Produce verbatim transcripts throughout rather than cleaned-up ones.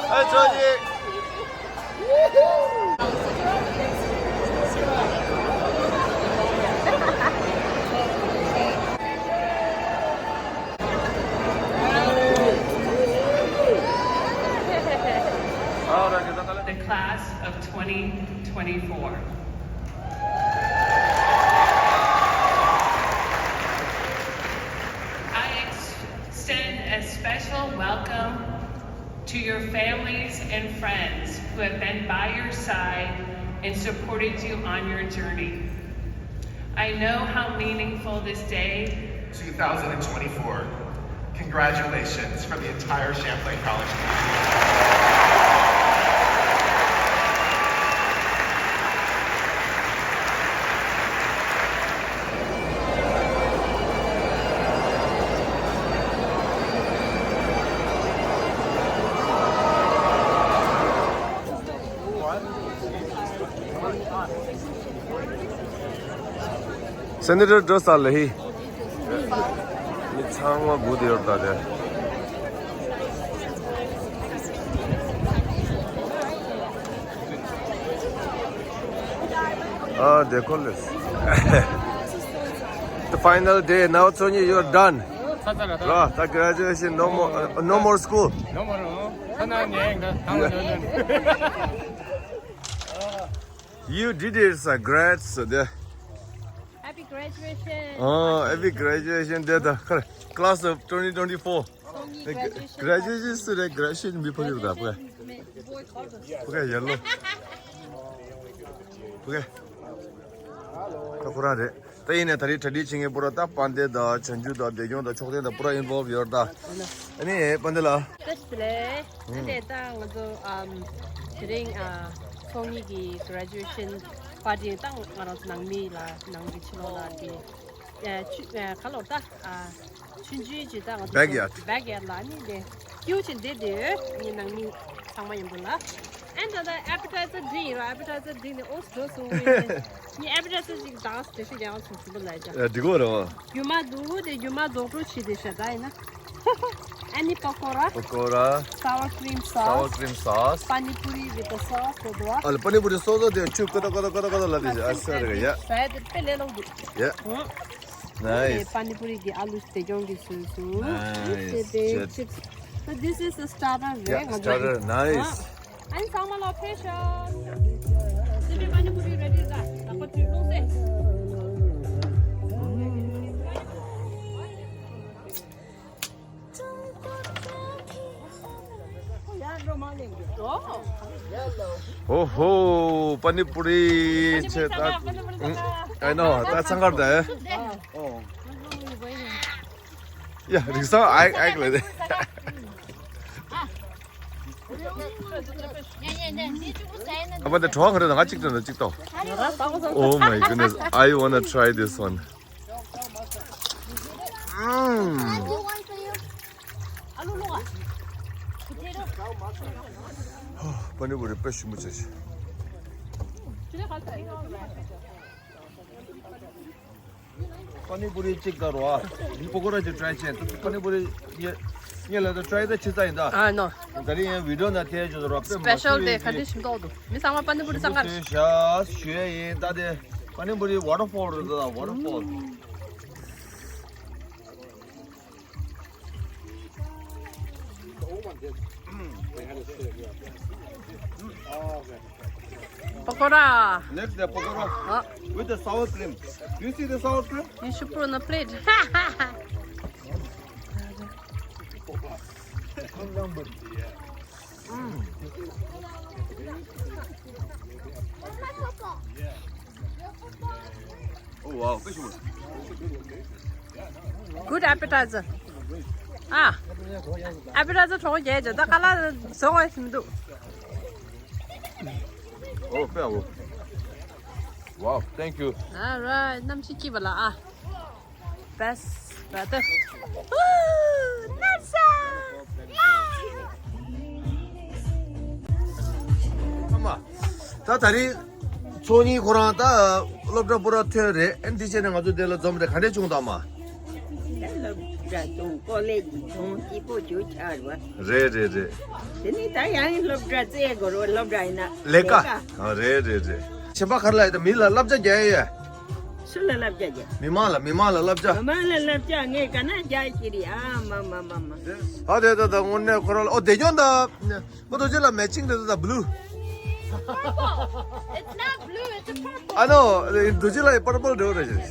ཨ་ཚོ་ཡིས། The class of twenty twenty-four. I extend a special welcome to your families and friends who have been by your side and supported you on your journey. I know how meaningful this day two thousand twenty-four. Congratulations from the entire Champlain College community. Senator Dosa Lehi. མི་ཚང་མ་སྒུག་བསྡད་ཡོད་ད་དེ། ཨ་དེ་ཁོ་ལེས། The final day, now Tony, you're done. ཚ་ཚ་ར་ད། ར་ད་graduation, no more, uh, no more school. No more. ཁ་ན་ཉན་ག་ད་ང་ནོན་ནོན། You did it, sir. Congrats, sir. Happy graduation. Oh, happy graduation day, the class of twenty twenty-four. Song-yi graduation. Graduation, sir, graduation, be positive, da, okay. Okay, yellow. Okay. ད་ཁོ་རང་རེད། ད་ཡིན་ནའི་ད་རེས་གྲ་སྒྲིག་བྱེད་མཁན་པུ་ར་ད་དཔལ་ལྡན་དང་བྱང་ཆུབ་དང་བདེ་སྐྱོང་དང་མཆོག་ལྡན་དང་པུ་ར་involve་ཡོད་རེད་ད། ཨ་ནི་དཔལ་ལྡན་ལགས། བཀྲ་ཤིས་བདེ་ལེགས། ཨ་ནི་ད་ང་ཚོ་ཨམ་དེ་རིང་ཨ་སོང་ཉིན་གྱི་graduation party་ད་ང་རང་ཚོ་ནང་མི་ལ་ནང་གི་ཕྱི་ལོགས་ལ་དེ་ཨ་ཆུ་ཨ་ག་ལོར་ད་ཨ་ཆུང་ཆུང་ཅིག་ད་ང་ཚོ་backyard། Backyard་ལ་ནི་དེ་ཀིའུ་ཅིག་འདི་དེ་ངའི་ནང་མི་ཚང་མ་ཡིན་པ་ལ། ཨན་ད་ད་appetizer་drink་ར་appetizer་drink་ནི་ཨོ་འགྲོ་སོང་བས་ངའི་appetizer་ཅིག་དང་དེ་ཤི་ཡང་ཚུགས་ཚུགས་ལ་ཡ། ཨ་འདི་གོ་རེད་བ། རྒྱུ་མ་འདུག་དེ་རྒྱུ་མ་རྡོག་རྡོག་ཆི་དེ་ཤ་ད་ཡིན་ན། ཨ་ནི་པ་ཀོ་ར། པ་ཀོ་ར། Sour cream sauce། Sour cream sauce། Pani puri with the sauce་དེ་འདུག་ཨ། ཨ་ལ་པ་ནི་པུ་རི་སོ་སོ་དེ་ཆུ་ཀོ་ཏོ་ཀོ་ཏོ་ཀོ་ཏོ་ཀོ་ཏོ་ལ་དེ་ཨ་ཤ་རེ་ཡ། ས་ཡ་དེ་དཔེ་ལས་ལོག་འདུག Yeah. Nice. Pani puri་གི་ཨ་ལུ་དེ་ཀྱོང་གི་སུ་སུ། Nice. Chips. So this is the starter. Yeah, starter. Nice. ཨན་ཚང་མ་ལ་ཕེ་ཤ། སི་པི་པ་ནི་པུ་རི་ready་ར། ད་ཁོ་དུས་ལོངས་སེ། ཨོ་ཧོ། པ་ནི་པུ་རི་ཆེ་ད། I know. ད་ཚང་ཀར་ད། ཡ་རིག་སང་ཨའི་ཨའི་ལ་དེ། ཨ་མ་དེ་གྲོགས་ག་རེ་ད་ང་གཅིག་ཏུ་ན་གཅིག་ཏོ། Oh my goodness, I wanna try this one. Mm. པ་ནི་པུ་རི་དཔེ་ཞིམ་པོ་བྱས་ཤག་པ་ནི་པུ་རི་གཅིག་དགའ་རོ་ཨ། པ་ཀོ་ར་ཅིག་try་བྱས། པ་ནི་པུ་རི་ངས་ངས་ལ་ད་try་ད་ཆི་ཙ་ཡིན་ད། ཨ་ནོ། ད་རིང་ཡང་video་ནང་ཐལ་ཆོག་རོ་དཔེ་མ་special day་ག་འདྲ་ཞིམ་ཏོག་འདུག་མི་ཚང་མ་པ་ནི་པུ་རི་ཚང་ཀར། ཞུ་ཡ་ཡིན་ད་དེ། པ་ནི་པུ་རི་waterfall་རེད་ད། Waterfall། པ་ཀོ་ར། Next, the pakora with the sour cream. Do you see the sour cream? You should put on a plate. Mm. Oh wow, fish one. Good appetizer. ཨ། appetizer་གྲོགས་རྒྱལ་ཇ་ད་ཀ་ལ་བཟོ་བ་ཞིམ་འདུག Oh, fair. Wow, thank you. All right, གནམ་གཤིས་སྐྱིད་པ་ལ་ཨ། Best brother. Woo! Nasa! ཨ་མ། ད་ད་རིང་ཚོགས་གཉིས་ཁོ་རང་ད་སློབ་གྲྭ་པུ་ར་ཐོན་རེད། ཨན་འདི་བྱས་ནས་ང་ཚོ་དེ་ལ་འཛོམས་རེད། ག་འདྲས་བྱུང་དང་མ། དེ་ལ་ འདྲ་དང་ཀོ་ལེ་ཇི་དང་སྐྱིད་པོ་ཞིག་ཆགས་རེད་བ། རེད་རེད་རེད། དེ་ནས་ད་ཡང་སློབ་གྲྭ་བཙལ་དགོས་རེད་བ། སློབ་གྲྭ་ཡིན་ན་ལས་ཀ། ལས་ཀ། ཨ་རེད་རེད་རེད། ཆེན་པ་ག་རེ་ལབ་ཡོད་ད། མི་ལ་བསླབ་བྱ་རྒྱག་ཡས་ཡ། སུ་ལ་བསླབ་བྱ་རྒྱག་མི་མང་ལ། མི་མང་ལ་བསླབ་བྱ། མི་མང་ལ་བསླབ་བྱ་ངས་ག་ན་རྒྱག་ཤེས་རེད། ཨ་མ་མ་མ་མ། ཨ་དེ་ད་ད་དངོས་གནས་ཁོ་རང་ལ། ཨོ་དེ་ཀྱང་ད། ཁོ་རྡོ་རྗེ་ལ་མེ་ཆིང་རེད་ད། blue། Purple. It's not blue, it's a purple. I know. རྡོ་རྗེ་ལ་purple འདྲ་བོ་རེད།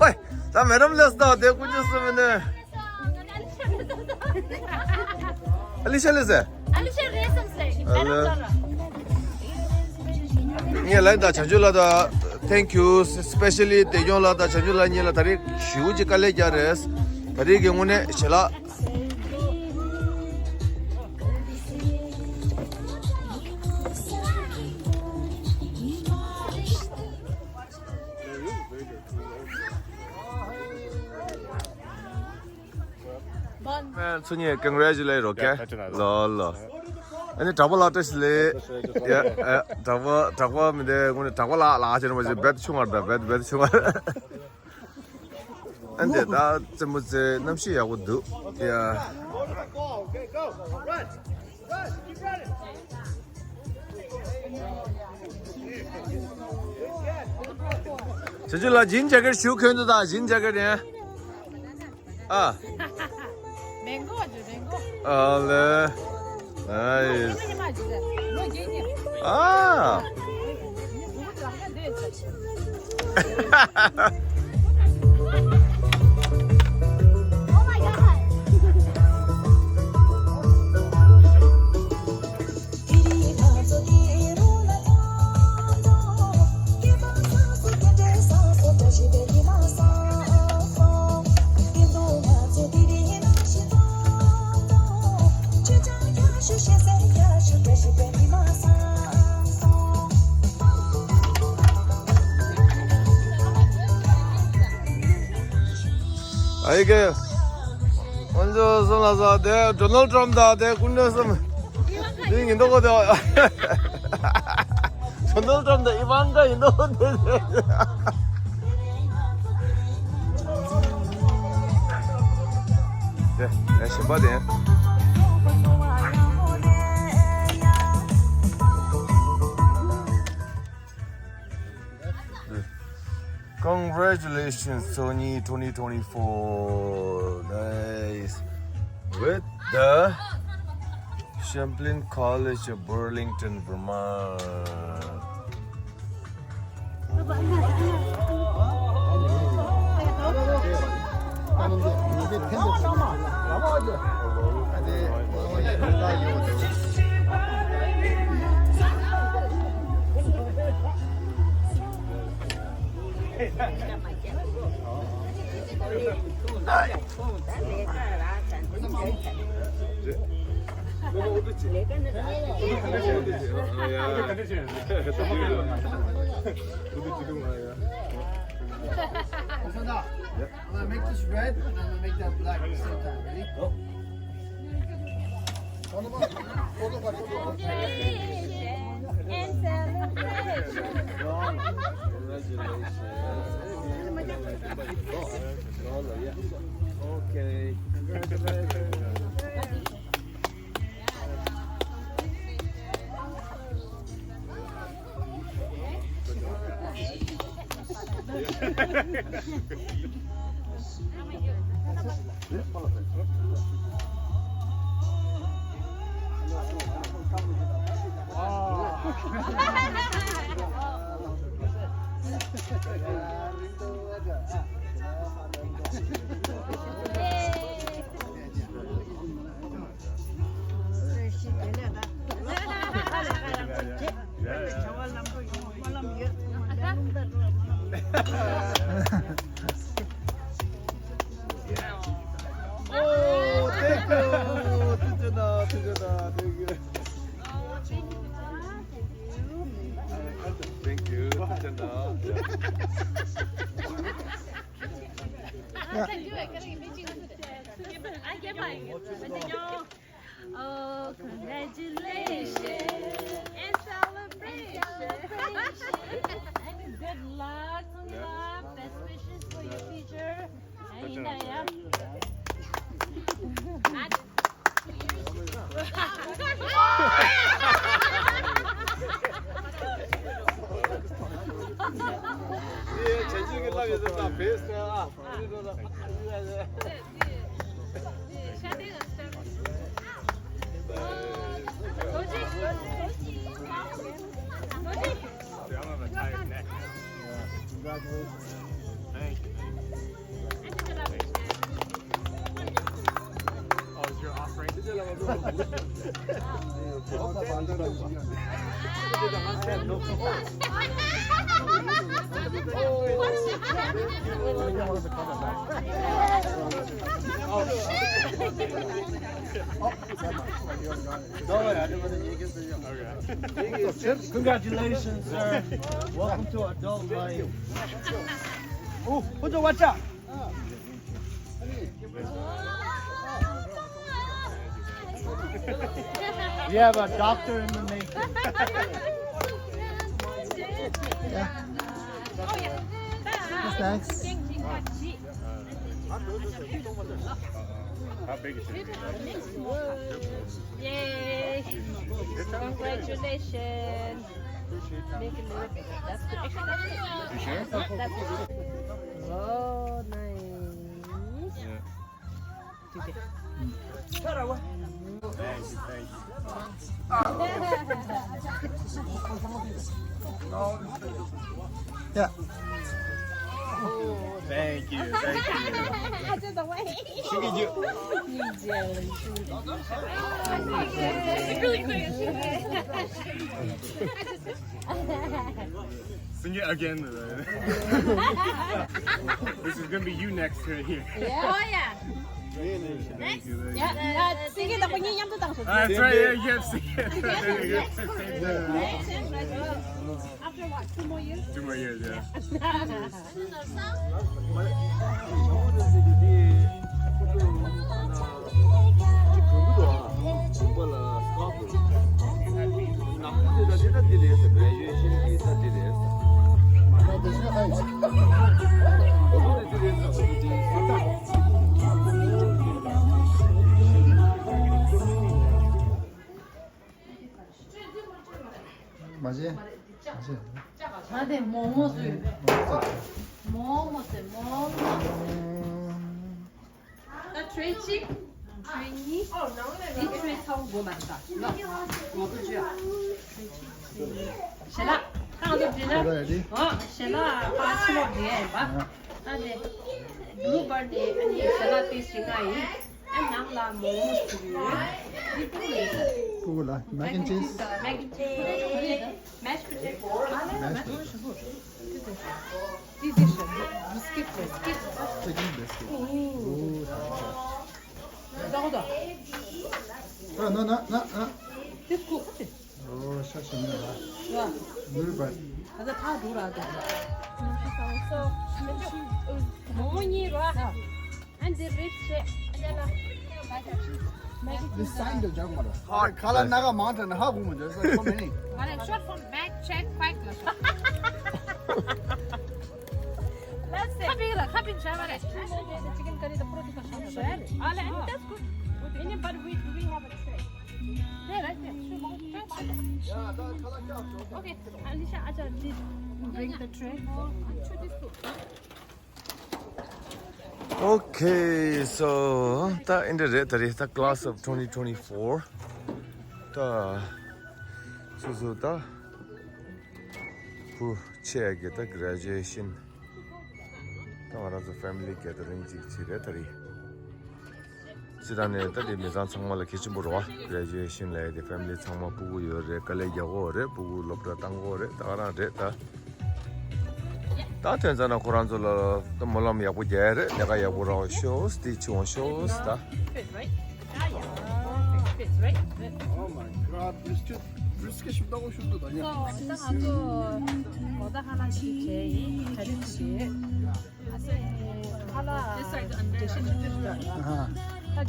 ཧོꯏ། ད་མེ་ཌམ་ལས་ད་དེ་ཀུན་སྤྱོད་སུ་མིན་ནས། ཨ་ལི་ཤ་ལས་ཟེར། ཨ་ལི་ཤ་རེད་བསམ་སེ། ཨ་ལེ། ངས་ལན་ད་བྱང་ཆུབ་ལ་ད། thank you specially དེ་ཀྱང་ལ་ད་བྱང་ཆུབ་ལ་གཉིས་ལ་ད་རེས་ཞེ་པོ་ཅིག་དཀའ་ལས་རྒྱག་རེད། ད་རེས་ཀྱི་དངོས་གནས་ཞལ་ལག་མན་ཚུ་གཉིས་congratulate རོགས་ཀྱེ། ལོ་ལོ། ཨ་ནི་གྲགས་པ་ལགས་བཀྲ་ཤིས་བདེ་ལེགས། ཡ་ཨ་གྲགས་པ་གྲགས་པ་མི་འདི་དངོས་གནས་གྲགས་པ་ལགས་ལགས་ཟེར་ནས་མ་ཟེར། རྦད་ཆུང་བར་ད། རྦད་རྦད་ཆུང་བར། ཨ་འདི་ད་རྩེད་མོ་རྩེ། གནམ་གཤིས་ཡག་པོ་འདུག་ཡ། བྱང་ཆུབ་ལགས་ཇིན་ཇེ་ཀེཊ་ཞུ་གོན་འདུག་ད། ཇིན་ཇེ་ཀེཊ་ཡིན། ཨ། མེང་གོ་ཨ་ཇུ་མེང་གོ། ཨ་ལེ། ནའིས། ཨ། ཨ་ཡི་གེ། ང་ཚོ་སོང་ལ་ས་དེ་ཌོ་ནལ་ཊམ་དང་དེ་ཀུན་ནས་སམ། དེ་ཡིན་མདོག་གོ་དེ། ཌོ་ནལ་ཊམ་དང་ཨི་ཝན་ཀ་ཡིན་མདོག་དེ། དེ་ཨེ་ཞིམ་པ་དེ། Congratulations, Sony twenty twenty-four. Nice. With the Champlain College of Burlington, Vermont. I'm gonna make this red and I'm gonna make that black at the same time. Ready? Congratulations. Okay. Congratulations. Oh, thank you. Thank you. Thank you. Thank you. Thank you. Thank you. Oh, is your offering? Congratulations, sir. Welcome to adult life. Oh, put the watch out. You have a doctor in the making. Yeah. Thanks. How big is it? Yay! Congratulations! Make a little bigger. That's good. Actually, that's good. You sure? That's good. Oh, nice. Yeah. Thank you, thank you. Yeah. Thank you, thank you. Sing it again. This is gonna be you next right here. Yeah. Oh, yeah. Next. Yeah, yeah, sing it. That's right. Yeah, you have to sing it. You have to sing it. After what? Two more years? Two more years, yeah. མ་བྱེད། མ་བྱེད། ད་དེ་མོག་མོག་བཟོས། མོག་མོག་བཟོས། མོག་མོག་ད་ཁྲོས་གཅིག་ཁྲོས་གཉིས། འདི་ཁྲོས་ཚ་བོ་དགོས་མ་རེད་ད། ལོ། ངོ་བོ་བཅོས། ཁྲོས་གཅིག་ཁྲོས་གཉིས། ཞལ་ལག་ཁང་དུ་འདྲེན་ན། ཨོ། ཞལ་ལག་ཕར་ཕྱི་ལོགས་འདྲེན་ཡ་ཡིན་པ། ད་དེ། blue bird དེ་ཨ་ནི་ཞལ་ལག་དེ་ཞིག་ང་ཡིན། ཨ་ནང་ལ་མོག་མོག་བཟོས་ཡོད། འདི་ཕྲུ་གུ་ལ་ཡིན་ས། ཕྲུ་གུ་ལ། Mac and cheese. Mac and cheese. Mashed potato. Mashed potato. This is a biscuit, biscuit. Chicken biscuit. Ooh. No, no, no, no, no. This cook. Oh, shasha. Yeah. Blue bird. Ada tha dura da. So, mo ni ra. And the rich. This side the jang mara. Hot. Kala naga mountain ha gu mo, there's like so many. Mara short from bag check quite. Let's say. Happy la, happy java. Chicken curry the protein. All and that's good. Any, but we, do we have a tray? There, right there. Okay, Alicia, acha, please bring the tray. Okay, so ད་ཨིན་དྲ་རེད། ད་རེད་ད་class of twenty twenty-four. ད་སོ་སོ་ད་བུ་ཆེ་གི་ད་graduation. ད་ང་རང་ཚོ་family gathering ཅིག་བྱེད་རེད་ད་རེད། སྤྱིར་བཏང་ནས་ད་དེ་མི་ཚང་ཚང་མ་ལ་གལ་ཆེན་པོ་རེད་བ། graduation ལབ་ཡ་དེ་family ཚང་མ་སྤུ་གུ་ཡོད་རེད། དཀའ་ལས་རྒྱག་གི་ཡོད་རེད། སྤུ་གུ་སློབ་གྲྭ་བཏང་གི་ཡོད་རེད། ད་ག་རང་རེད་ད། ད་དོན་ཚན་ན་ཁོ་རང་ཚོ་ལ་ད་སྨོན་ལམ་ཡག་པོ་རྒྱག་ཡ་རེད། ལས་ཀ་ཡག་པོ་རག་ཤོག་དེ་ཆུ་འོང་ཤོག་ད། Fit, right? Yeah, yeah. Perfect fits, right? Oh my God, biscuit, biscuit ཞིག་ལྟ་བུ་ཞིག་འདུག་ད་ཡ། So, ད་ང་ཚོ་གོ་ད་ཧ་ལ་ཞིག་བྱས་ཡིན། ག་རེ་བྱས། ཨ་ནི་ཁ་ལག་འགྲེལ་བཤད་ཆུང་ཆུང་ཞིག་ཡོད་རེད་པ། ད་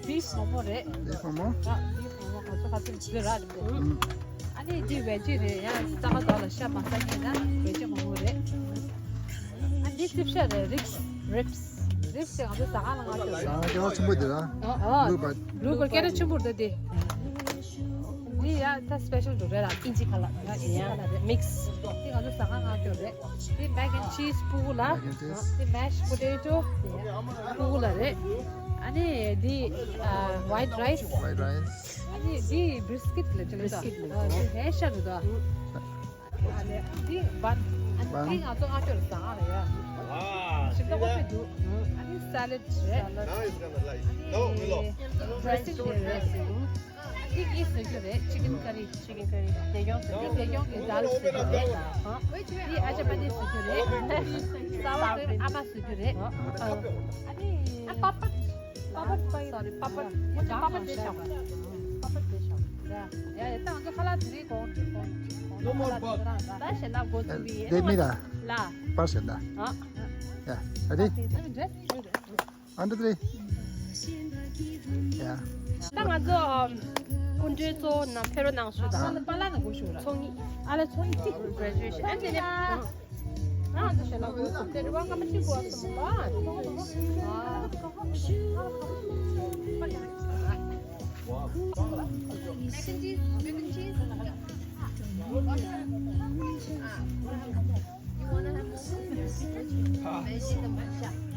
འདི་beef མོག་མོག་རེད། Beef མོག་མོག་ད་beef མོག་མོག་ག་ཚོད་ག་ཚོད་བཟོས་རག་རེད། ཨ་ནི་འདི་veggie རེད། ཡང་རྩ་ཁ་དོག་ལ་ཤ་མ་ཟ་མཁན་ན་veggie མོག་མོག་རེད། ཨ་འདི་རྩིབ་ཤ་རེད། ribs, ribs དེ་ང་ཚོ་ཟ་ཁང་ལ་ང་ཚོ། ཟ་ཁང་ཆེན་པོ་དེ་ར། ཨོ། Blue Bird. Blue Bird སྐད་གྲགས་ཆེན་པོ་རེད་ད་དེ། འདི་ཡ་ད་special འདུག་རེད་ལ། ཨིན་ཇི་ཁ་ལག་ཡ་mix འདི་ང་ཚོ་ཟ་ཁང་ང་ཚོ་རེད། འདི་mac and cheese སྤུ་གུ་ལ། Mac and cheese. འདི mashed potato སྤུ་གུ་ལ་རེད། ཨ་ནི་འདི་white rice. White rice. ཨ་ནི་འདི་biscuit ལ་ཅི་ལ་ད། Biscuit ལ། འདི་ཧེ་ཤ་རེད་ད། ཨ་ནི་འདི་bun. One. ང་ཚོ་ང་ཚོར་བཟང་ཨ་རེད། ཞིམ་ཐག་པ་ཆེ་འདུག་ཨ་ནི་salad རེད། Now it's gonna like. No, Milo. Dressing རེད། ཐིག་གིས་བཟོ་རྒྱུ་རེད། chicken curry. Chicken curry. རྒྱལ་ཡོངས་བཟོ་རྒྱུ། རྒྱལ་ཡོངས་ཀྱི་ཟླ་བཟོ་རྒྱུ་རེད། འདི་ཨ་ཅག་པ་ནི་བཟོ་རྒྱུ་རེད། sour cream ཨ་མ་བཟོ་རྒྱུ་རེད། ཨ་ནི་ཨ་པ་པ། པ་པ། sorry པ་པ། པ་པ་དེ་ཤོག་པ་པ་དེ་ཤོག་ཡ་ཡ་ད་ང་ཚོ་ཁ་ལག་དེ་རིགས་གོང་དུ་གོང་དུ་ཁ་ལག་དེ་རང་ད་ཞེ་ལ་གོ་ཚུགས་པའི་དེ་མི་ལ་ལ་པར་ཞེ་ལ། ཨ་ཡ་ཨ་རེད། Let me dress. Under three. Yeah. ད་ང་ཚོ་སྐུ་མགྲོན་གཙོ་བོ་ནང་ཕེབས་རོགས་གནང་ཞུ་དང་། པ་ལ་ནི་གོ་ཞུ་ར། ཚོགས་གཉིས། ཨ་ལ་ཚོགས་གཉིས། Graduation. ཨ་ནི་དེ་ནས་ང་ཚོ་ཞེ་ལ་གོ་སོང་དེ་རི་བ་ང་མ་ཅི་གོ་སོང་ལ། Mac and cheese, mac and cheese. You wanna have momos? Huh?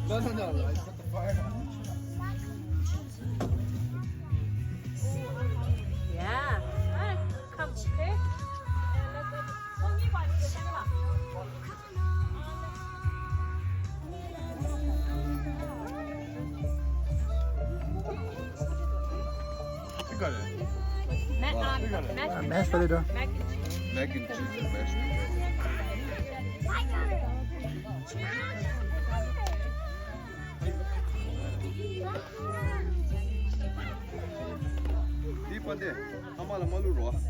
No, no, no. I put the fire on. Yeah. All right. Come, okay? And let's go. Mac, um, mac, mac potato. Mac and cheese. Mac and cheese and mashed potato. འདི་པ་འདི་ཨ་མ་ལ་མ་བླུག་རོགས།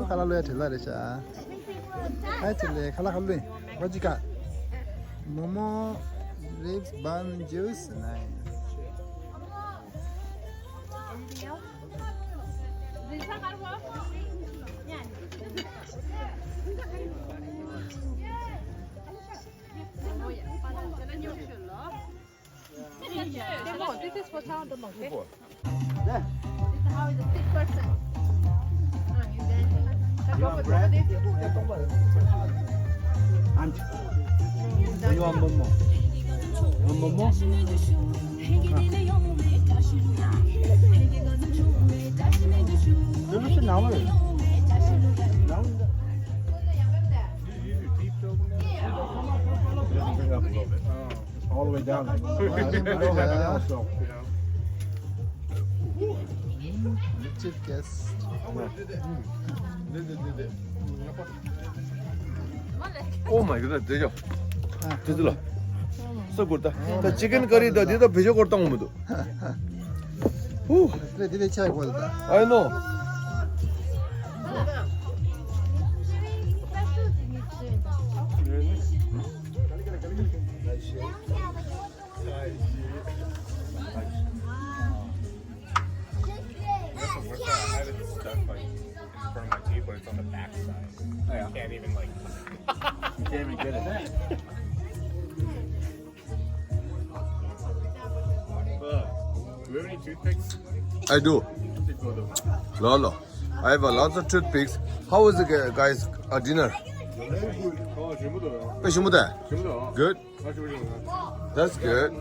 ཁ་ལག་བླུག་ཡ་བྲེལ་ལ་རེད་ཤག་ཨ་ཅེ་ལེ་ཁ་ལག་ཁ་ལུས་ཝ་ཇི་ཀ་མོ་མོ་ribs bun juice nice. This is for town the monkey. This is how is a sick person. And you want momo? You want momo? This is now. Now. All the way down. Wow, that's nice, yeah. So, chief guest. Oh my goodness, དེ་ཡོ། དེ་དེ་ལ། སོ་གོར་ད། ད་chicken curry ད་དེ་ད་བེ་ཇོ་གོར་ད་འོང་མི་འདུག་ཧུ། དེ་དེ་ཆ་གོ་ད། I know. This is what's I have it stuck like in front of my teeth, but it's on the back side. Oh, yeah. You can't even like. You can't even get it. Uh, do you have any toothpicks? I do. Take photo. Lolo. I have a lots of toothpicks. How was it, guys? Uh, dinner? Very good. 어, 지금부터요. 에, 지금부터? 지금부터. Good. That's good.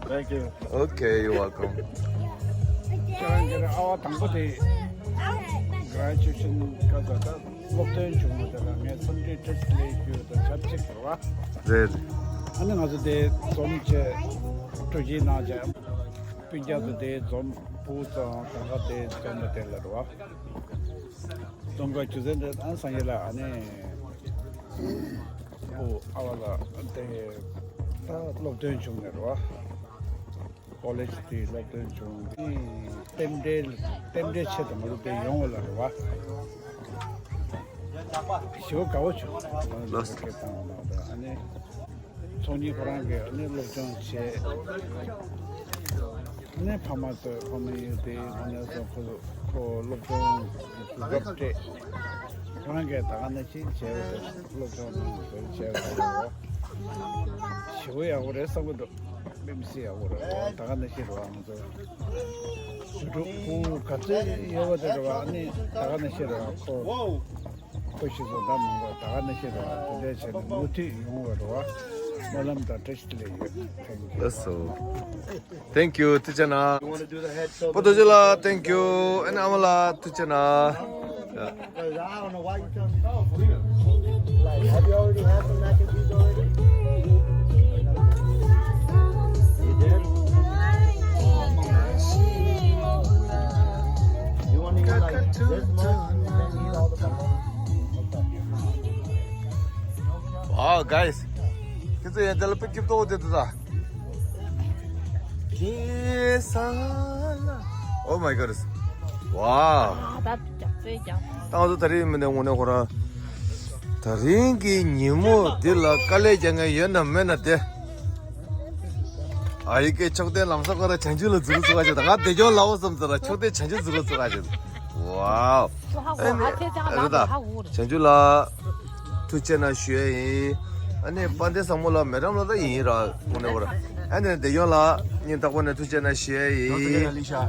Thank you. Okay, you're welcome. ཁྱེད་རང་གི་ཨ་བ་དང་པོ་དེ་graduation སློབ་ཐོན་བྱུང་བ་དེ་ལ་ངས་འཚམས་འདྲི་བཀྲ་ཤིས་བདེ་ལེགས་ཞུ་དང་ཆབས་ཅིག་རེད་བ། རེད། ཨ་ནི་ང་ཚོ་དེ་འཛོམས་བྱས་སྤྲོ་སྐྱིད་གནང་བྱས་སྤུན་ཀྱག་ཚོ་དེ་འཛོམས་ཕྲུ་གུ་ཚོའང་གང་ག་དེ་འཛོམས་པ་དེ་ལ་རེད་བ། རྫོང་དཀར་སྒྱུ་རྩལ་འདི་ཨ་སངས་རྒྱས་ལགས་ཨ་ནི་ཨོ་ཨ་བ་ལགས་དེ་ད་སློབ་ཐོན་བྱུང་ནས་རེད་བ། ཀོ་ལེཇ་དེའི་སློབ་ཐོན་བྱུང་། རྟེན་འབྲེལ་རྟེན་འབྲེལ་ཆེད་དུ་མ་རུ་དེ་ཡོང་བ་ལ་རེད་བ། ཞེ་པོ་དགའ་བོ་བྱུང་། ལགས་སོ། ཨ་ནི། ཚོགས་གཉིས་ཁོ་རང་གིས་ནི་སློབ་སྦྱོང་བྱས། ནི་ཕ་མ་ཚོས་ཕ་མ་ཡིན་དེ་ཁོ་ནས་ཚོ་ཁོ་ཁོ་སློབ་སྦྱོང་གི་སྐབས་སྤྲད། ཁོ་རང་གིས་ད་ག་ནང་བཞིན་བྱས་པ་དེ་སློབ་སྦྱོང་གནང་བ་བྱས་པ་དེ་ཞེ་པོ་ཡག་པོ་རེད་བསམ་གྱི་འདུག་དམིགས་བསལ་ཡག་པོ་རེད། ད་ག་ནང་བཞིན་རེད་བ་ང་ཚོ་ཞུ་ཕྲུག་ཁོ་ག་ཚོད་ཡོད་པ་དེ་རེད་བ། ནི་ད་ག་ནང་བཞིན་རེད་བ་ཁོ། ཁོ་ཤི་སོང་ད་མང་པོ་ད་ག་ནང་བཞིན་རེད་བ། དེ་འདྲའི་བྱས་ནས་མུ་མཐུད་ཡོང་བ་རེད་བ། སྨོན་ལམ་དང་བཀྲ་ཤིས་བདེ་ལེགས་ཡོད། Thank you. That's all. Thank you. ཐུགས་རྗེ་གནང་། You want to do the head shoulder? པོ་ཏོ་ཅི་ལགས། Thank you. ཨ་ནི་ཨ་མ་ལགས། ཐུགས་རྗེ་གནང་། Yeah. Because I don't know why you tell me. Like, have you already had some mac and cheese already? You did? You want to eat, like, this much and then eat all the pepper? Wow, guys. ཁྱེད་ཚོ་ཡང་དེ་ལ་དཔེ་སྐྱིད་པོ་དེ་འདུག་ད། ཁྱེད་ས་ལ། Oh my God. Wow. ད་ད་ད་ད། ད་ང་ཚོ་ད་རིང་མི་འདི་དངོས་གནས་ཁོ་རང་། ད་རིང་གི་ཉིན་མོ་འདི་ལ་དཀའ་ལས་རྒྱག་མཁན་ཡོད་ན་མེད་ན་དེ། ཨ་ཡི་གེ་མཆོག་ལྡན་ལམ་སང་ཁོ་རང་བྱང་ཆུབ་ལ་འཛུལ་ཚུགས་ཀ་ཅིག་ད་ང་བདེ་སྐྱོང་ལ་འོ་བསམ་ཚར་ལ་མཆོག་ལྡན་བྱང་ཆུབ་འཛུལ་ཚུགས་ཀ་ཅིག Wow. ཨ་ནི་རེད་ད། བྱང་ཆུབ་ལ་ཐུགས་རྗེ་གནང་ཞུ་ཡས་ཡིན། ཨ་ནི་དཔལ་ལྡན་བཟང་མོ་ལ་མེ་རམ་ལ་ད་ཡིན་ར་དངོས་གནས་ཁོ་རང་། ཨ་ནི་བདེ་སྐྱོང་ལ་སྙིང་ཐག་པ་ནས་ཐུགས་རྗེ་གནང་ཞུ་ཡས་ཡིན།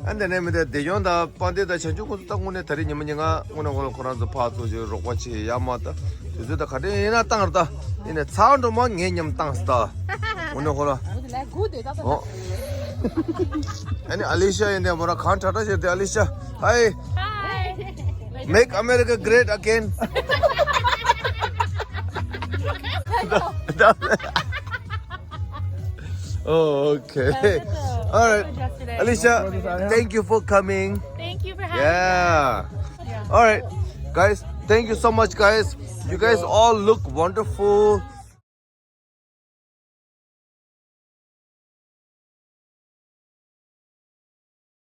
ཨ་ནི་ནས་མི་དེ་བདེ་སྐྱོང་དང་དཔལ་ལྡན་དང་བྱང་ཆུབ་ཁོང་ཚོ་ད་དངོས་གནས་ད་རེས་ཉི་མ་ཉིན་གང་དངོས་གནས་ཁོ་རང་ཁོ་རང་ཚོ་ཕར་ཚུར་ཅིག་རོགས་པ་བྱེད་ཡ་མ་ད་དུས་ཚོད་ད་ག་དེ་ཡིན་ན་བཏང་ར་ད་ཡིན་ནས་ཚར་འགྲོ་མ་ངའི་མཉམ་བཏང་སི་ད་དངོས་གནས་ཁོ་རང་། ཨོ། ཨ་ནི་ཨ་ལི་ཤ་ཡིན་དེ་མོ་ར་གང་ཁྲ་ཁྲ་བྱེད་དེ། ཨ་ལི་ཤ། Hi. Hi. Make America great again. Oh, okay. All right. Alicia, thank you for coming. Thank you for having me. Yeah. All right. Guys, thank you so much, guys. You guys all look wonderful.